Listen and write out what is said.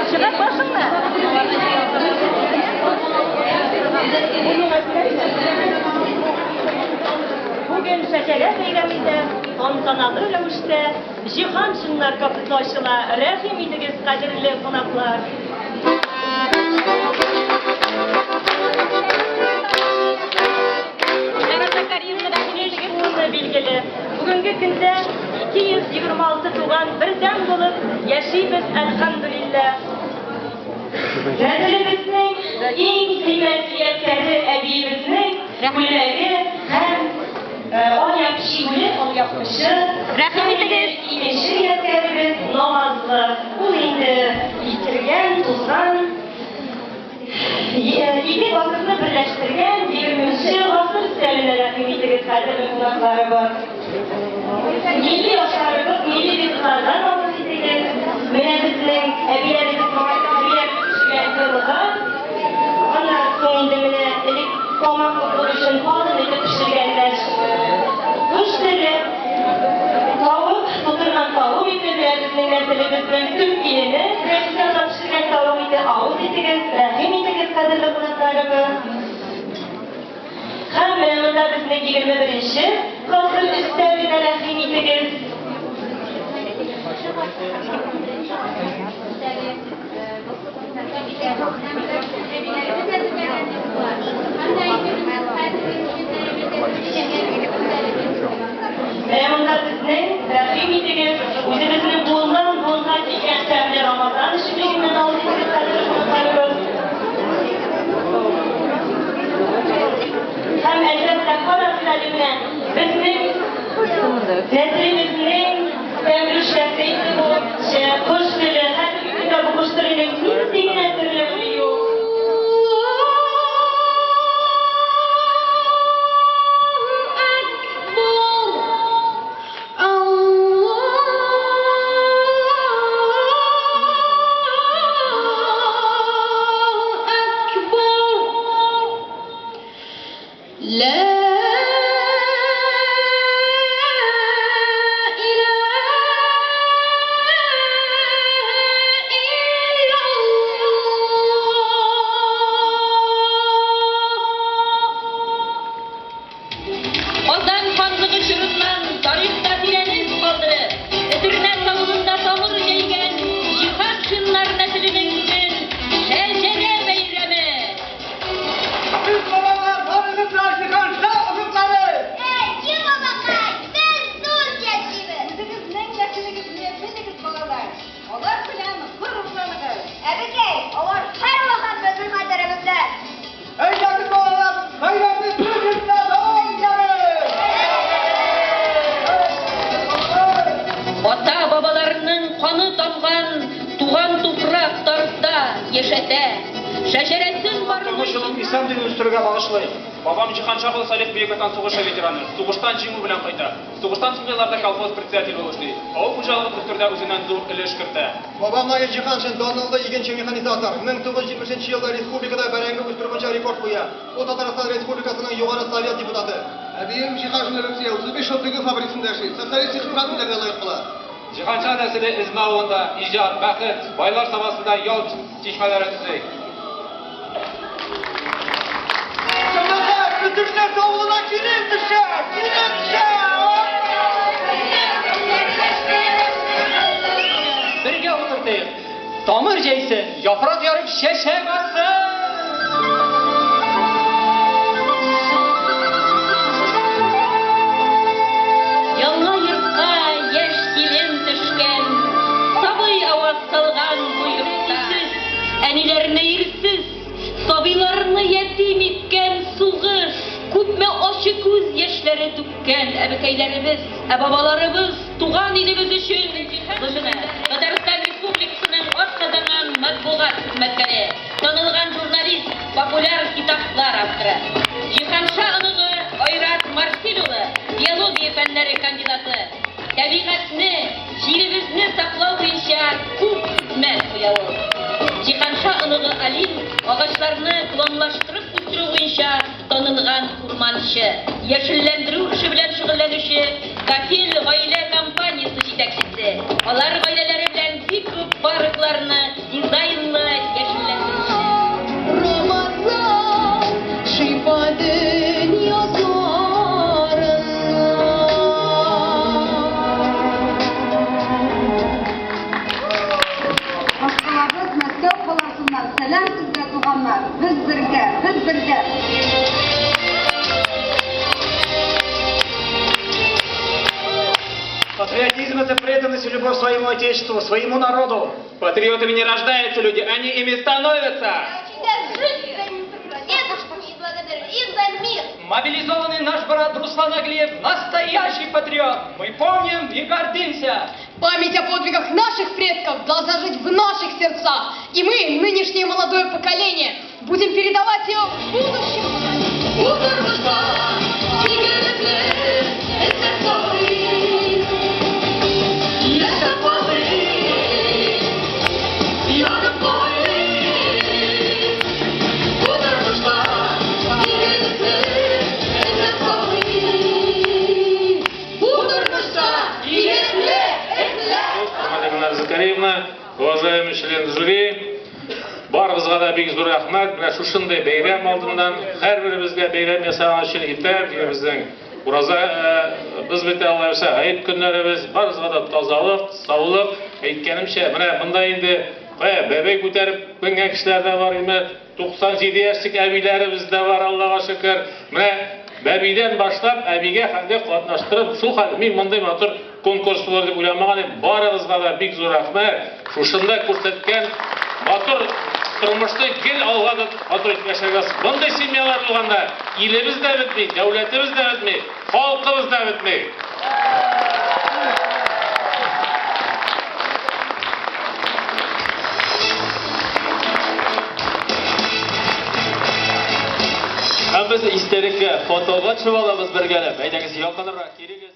Чыгар башыңны. Бүген Шәҗәрә бәйрәмендә тантаналы рәвештә Җиһаншиннар кафесы ачыла. Рәхим итегез, кадерле кунаклар! Билгеле, бүгенге көндә 226 туган бердәм булып яшибез, әлхәмдүлилләһ. Нәселебезнең иң кыйммәтле ядкәре әбиебезнең күлмәге һәм аяк чигүле алъяпкычы. Рәхим итегез. Икенче ядкәребез намазлы. Ул инде искергән, тузган. Ике гасырны берләштергән егерменче гасыр өстәленә рәхим итегез, кадерле кунакларыбыз. Милли ашларыбыз, милли ризыклардан авыз итегез. Менә безнең әбиләребез, бабайларыбыз пешергән тылга. Аннан соң инде менә элек тамак туклык өчен калын итеп пешергәннәр. Кош теле, тавык, тутырган тавык ите, менә безнең нәселебезнең төп килене Рәмзия апа пешергән тавык ите, авыз итегез, рәхим итегез, кадерле кунакларыбыз. Һәм менә монда безнең 21-нче гасыр өстәленә рәхим итегез. Менә монда безнең, рәхим итегез, үзебезнең буыннан буынга килгән тәмле Рамазан эчемлегеннән авыз итегез, кадерле кунакларыбыз. Һәм әлбәттә, карагыз әле менә безнең нәселебезнең тәмле шәфе инде бу, кош теле. Хәзерге көндә бу кош теленең нинди генә төрләре юк. Казан ханлыгы чорыннан тарихта тирән эз калдырып, Өтернәс авылында тамыр җәйгән Җиһаншиннар нәселенең бүген Шәҗәрә бәйрәме! Без балалар, барыгыз да Җиһанша оныклары! Әйе, бабакай, без дус яшибез! Үзегезнең нәселегезне белегез, балалар. Алар белән горурланыгыз. Әбекәй, алар һәрвакыт безнең хәтеребездә. Әйдәгез, балалар, бәйрәмне бер дәвам итәбез! Ата-бабаларының каны тамган туган туфрак тарта, яшәтә. Шәҗәрәсен барлый. Тормыш юлын ислам динен үстерүгә багышлый. Бабам Җиһанша улы Салих Бөек Ватан сугышы ветераны. Сугыштан җиңү белән кайта. Сугыштан соңгы елларда колхоз председателе булып эшли. Авыл хуҗалыгын үстерүдә үзеннән зур өлеш кертә. Бабам Наил Җиһаншин данлыклы игенче-механизатор. 1970 елда республикада бәрәңге үстерү буенча рекорд куя. Ул Татарстан Республикасының Югары Совет депутаты. Әбием Җиһаншина Люция 35 ел тегү фабрикасында эшли. Социалистик хезмәт медаленә лаек була. Җиһанша нәселе Эзмә авылында иҗат, бәхет, Байлар Сабасында ял чишмәләре төзи. Җәмәгать, Өтернәс авылына килен төшә! Килен төшә! Бергә утыртыйк, тамыр җәйсен, яфрак ярып чәчәк атсын! Яңа йортка яшь килен төшкән, Сабый аваз салган бу йортта. Әнисез, әниләрне ирсез, Сабыйларны ятим иткән сугыш, Күпме ачы күз яшьләре түккән әбекәйләребез, ә бабаларыбыз туган илебез өчен гомерен. Татарстан Республикасының атказанган матбугат хезмәткәре, танылган журналист, популяр китаплар авторы. Җиһанша оныгы Айрат Марсил улы, биология фәннәре кандидаты. Табигатьне, җиребезне саклау буенча күп хезмәт куя ул. Җиһанша оныгы Алим агачларны клонлаштырып үстерү буенча танылган урманчы, яшелләндерү эше белән шөгыльләнүче Кафель гаилә компаниясе җитәкчесе. Патриотизм – это преданность и любовь своему отечеству, своему народу. Патриотами не рождаются люди, они ими становятся. Я очень горжусь своими прадедушками и благодарю их за мир. Мобилизованный наш брат Руслан Аглиев – настоящий патриот. Мы помним и гордимся. Память о подвигах наших предков должна жить в наших сердцах. И мы, нынешнее молодое поколение, будем передавать ее будущим поколениям. Гөлнар Закариевна, уважаемый член жюри, барыгызга да бик зур рәхмәт. Менә шушындый бәйрәм алдыннан һәрберебезгә бәйрәм ясаган өчен иртә безнең ураза э, без бит Алла бирсә, гает көннәребез, барыгызга да тазалык, саулык. Әйткәнемчә, менә монда инде кая бәбәй күтәреп менгән кешеләр дә бар име, 97 яшьлек әбиләребез дә бар, Аллага шөкер. Менә Бәбидән башлап әбигә хәтле катнаштырып, шул хәл мин мондый матур конкурс булыр дип уйламаган идем. Барыгызга да бик зур рәхмәт. Шушында күрсәткән матур тормышны гел алга да матур итеп яшәргә язсын. Мондый семьялар булганда илебез дә бетми, дәүләтебез дә бетми, халкыбыз да бетми. Һәм без истәлеккә фотога төшеп алабыз бергәләп. Әйдәгез, якынрак килегез.